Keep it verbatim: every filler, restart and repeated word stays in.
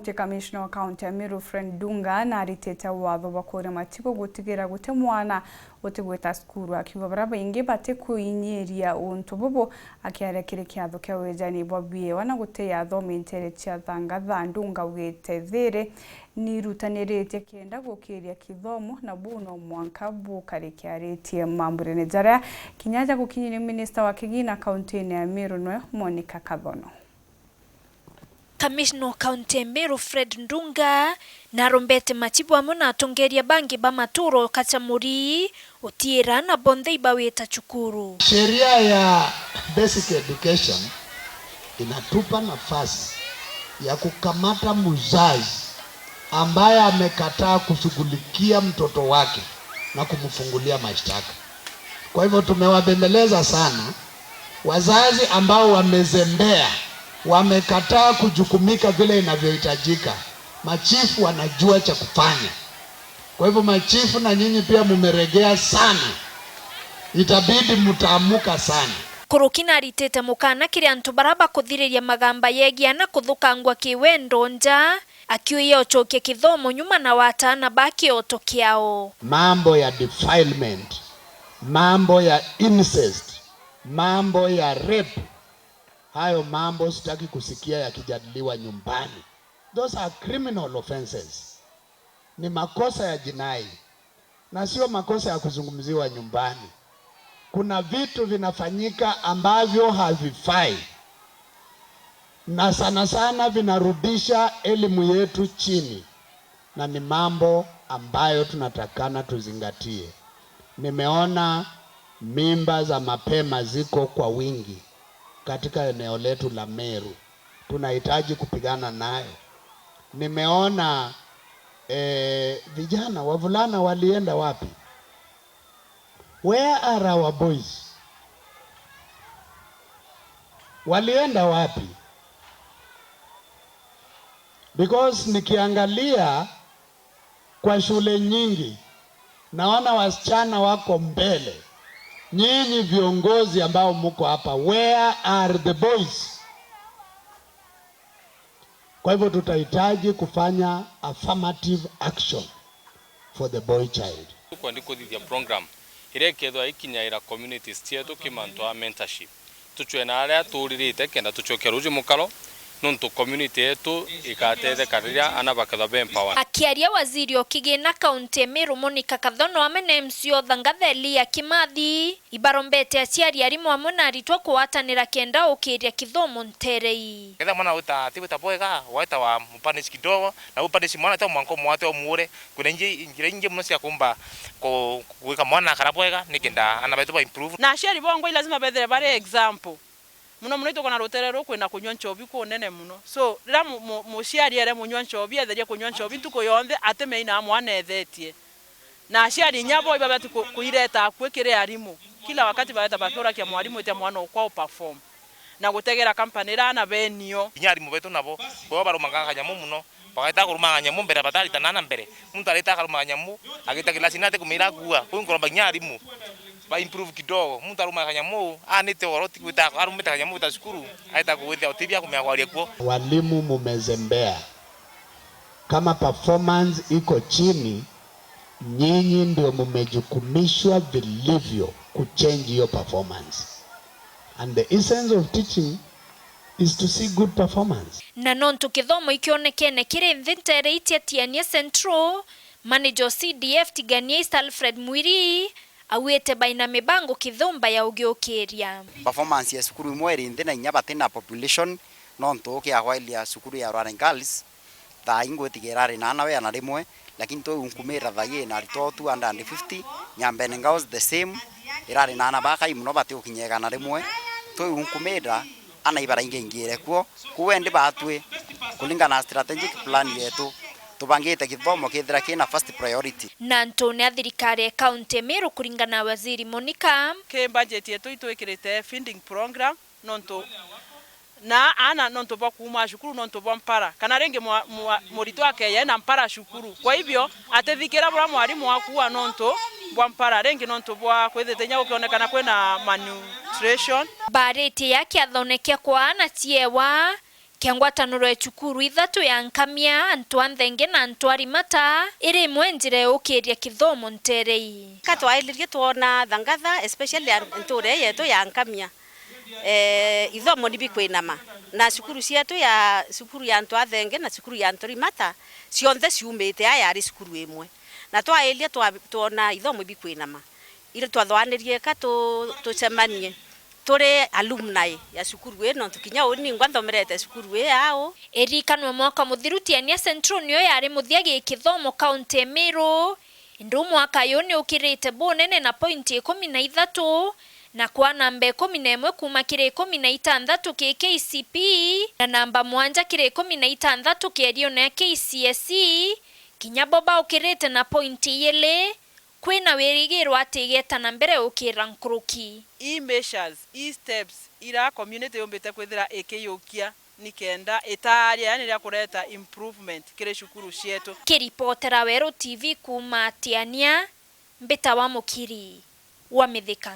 County Commissioner wa County ya Meru, Fred Ndunga, naritite watho bwa kuria machibu gutigira guti mwana utigwita cukuru, akiuga baria baingi batikuinyiria untu bubu. Akiaria kiri kiatho kia wijani bwa biewa na guteya athomi nteere cia Thangatha, Ndunga augite, thiri nirutaniritie kenda gukiria kithomo, na buu no mwanka bukari kiaritie mambirene jaria kinya ja gukinyia ni minista wa kigina kauntine ya Meru, nwe Monica Kathono. Kamishna wa kaunti ya Meru, Fred Ndunga, narombete machibu amwe na atongeria bangi ba maturo Kachamuri, Utiira na bonthe ibawita cukuru. Sheria ya basic education inatupa nafasi ya kukamata mzazi ambaye amekataa kushughulikia mtoto wake na kumfungulia mashtaka. Kwa hivyo tumewabembeleza sana wazazi ambao wamezembea, wamekataa kujukumika vile inavyohitajika. Machifu wanajua cha kufanya. Kwa hivyo machifu na nyinyi pia mumeregea sana. Itabidi mutaamuka sana. Kuruki naritite mukana kiri antu bara bakuthiriria magamba yegie ana kuthukangwa kiwendo nja, akiuria ucokie kithomo nyuma na wataana ba kioto kiao. Mambo ya defilement, mambo ya incest, mambo ya rape, hayo mambo sitaki kusikia yakijadiliwa nyumbani. Those are criminal offenses. Ni makosa ya jinai na sio makosa ya kuzungumziwa nyumbani. Kuna vitu vinafanyika ambavyo havifai, na sana sana vinarudisha elimu yetu chini, na ni mambo ambayo tunatakana tuzingatie. Nimeona mimba za mapema ziko kwa wingi katika eneo letu la Meru. Tunahitaji kupigana nayo. Nimeona, eh, vijana, wavulana walienda wapi? Where are our boys? Walienda wapi? Because nikiangalia kwa shule nyingi, naona wasichana wako mbele. Nyinyi viongozi ambao muko hapa, where are the boys? Kwa hivyo tutahitaji kufanya affirmative action for the boy child. Tukwenda kuthithia program iria ikethwa ikinyaira communities cietu ki mantu a mentorship. Tucwe na aria turirite kenda tucokia ruuji mukaro, nontu community yetu igatetheka riria ana bakethwa be empowered. Akiaria waziri o kigina kaunti ya Meru Monica Kathono amwe na M C o Thangatha Elia Kimathi, ibarombete aciari, arimu amwe na aritwa kugwatanira kenda ukiria kithomo nteere ii. Ketha mwana wita, ti wita bwega, waita wa mupunish kidogo, na upunish mwana ta mwanko mwate umuure. Kwina ingi, njira ingi mono cia kumba ku-, gwika mwana akara bwega, nikenda ana betu ba improve. Na aciari bongwa i lazima bethire bari example. Muno muno ituko na rutere ruu kwina kunywa nchobi kunene muno. So, riria mu-, mu-, muciari ere munywa nchobi, etherie kunywa nchobi ntuku yonthe, atimeina mwana ethetie. Na aciari inya bo ibabati ku-, kuireta akui kiri arimu. Kila wakati bareta bakiurakia mwarimu itia mwana okwa u perform. Na gutegera company iria ana benio. Kinya arimu betu nabo, bo barumaga kanyamu muno. Bageta kurumaga kanyamu mbere, bataritana na mbere. Muntu areta akarumaga kanyamu, agita kilasini ati kumira akua. Kuu nkuromba kinya arimu ba improve kidogo. Muntu arumaga kanyamu, anite oro ti gwita, arumite kanyamu gwita cukuru, aeta kuwithia utibia kumenya kwaria kuo. Walimu mumezembea. Kama performance iko chini, nyinyi ndio mumejukumishwa vilivyo kuchange hiyo performance. And the essence of teaching is to see good performance. Na nontu kithomo ikionekene kiri nthi nteere ii cia Tigania Central, manager o C D F Tigania East Alfred Mwiri augite baina mibango kithumba ya ugiukiria. Performance ya cukuru imwe iri nthi na inya batina population, nontu ukiagwairia cukuru ya Rwaren Girls, thaa ii ngwitiga irari na ana wea na rimwe, lakini twi unkumira thaa ii ina aritwa two hundred and fifty, Nyambene Girls the same, irari na ana bakai muno bati ukinya igana rimwe. Twi unkumira ana ibaraingaingire kuo, kuu endi batwi, kuringana na strategic plan yetu, tubangite githomo kithira kina first priority. Na antune a thirikari ya kaunti ya Meru kuringana na Waziri Monica. Ki budget yetu itwikirite feeding program, nontu na ana nontu bwa kuuma cukuru nontu bwa mpara, kana ringi mwa-, mwa-, muritwa akeya ena mpara cukuru. Kwa hivyo, atithikira buria mwarimu akuua nontu bwa mpara, ringi nontu bwa kwithite inya gukionekana kwina malnutrition. Mbaritie ya kiathone kia kwa ana ciewa, kia ngwataniro ya cukuru ithatu ya Nkamia, antu a Nthenge na antu a Rimata, iri imwe njira ya ukiria kithomo nteere ii. Ka twailirie twona Thangatha, especially ya ntuura ii yetu ya Nkamia, eh, ithomo ni bikwinama, na cukuru cietu ya, cukuru ya antu a Nthenge na cukuru ya antu Rimata, cionthe ciumite aa yari cukuru imwe, na twailia twa-, twona ithomo bikwinama. Iri twathwanirie ka tu-, tucemanie turi alumni ya cukuru ii, nontu kinya uni ningwa nthomerete cukuru ii au. Irikanwe mwaka muthiru Tiania Central niyo yari muthia gi kithomo kaunti ya Meru, indi u mwaka uyu ni ukirite bunene na pointi ikumi na ithatu, na kwa namba ikumi na imwe kuuma kiri ikumi na itantatu ki K C P E, na namba mwanja kiri ikumi na itantatu kierione ya K C S E, kinya bo baukirite na pointi iili. Kwina wirigiro ati igeeta na mbere ukira nkuruki. Ii measures, ii steps ira community yumbite kwithira ikiyukia nikenda itaaria, yani ria kureta improvement kiri cukuru cietu. Kiripotera Weru T V kuuma Tiania, mbita wa Mukiri wa Mithika.